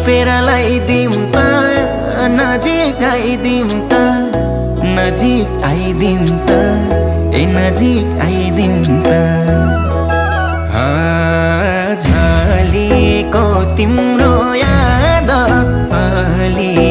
टिपेर ल्याइदिउँ त नजिक आइदिउँ त नजिक आइदिउँ त नजिक आइदिउँ त झलिएको तिम्रो याद अलि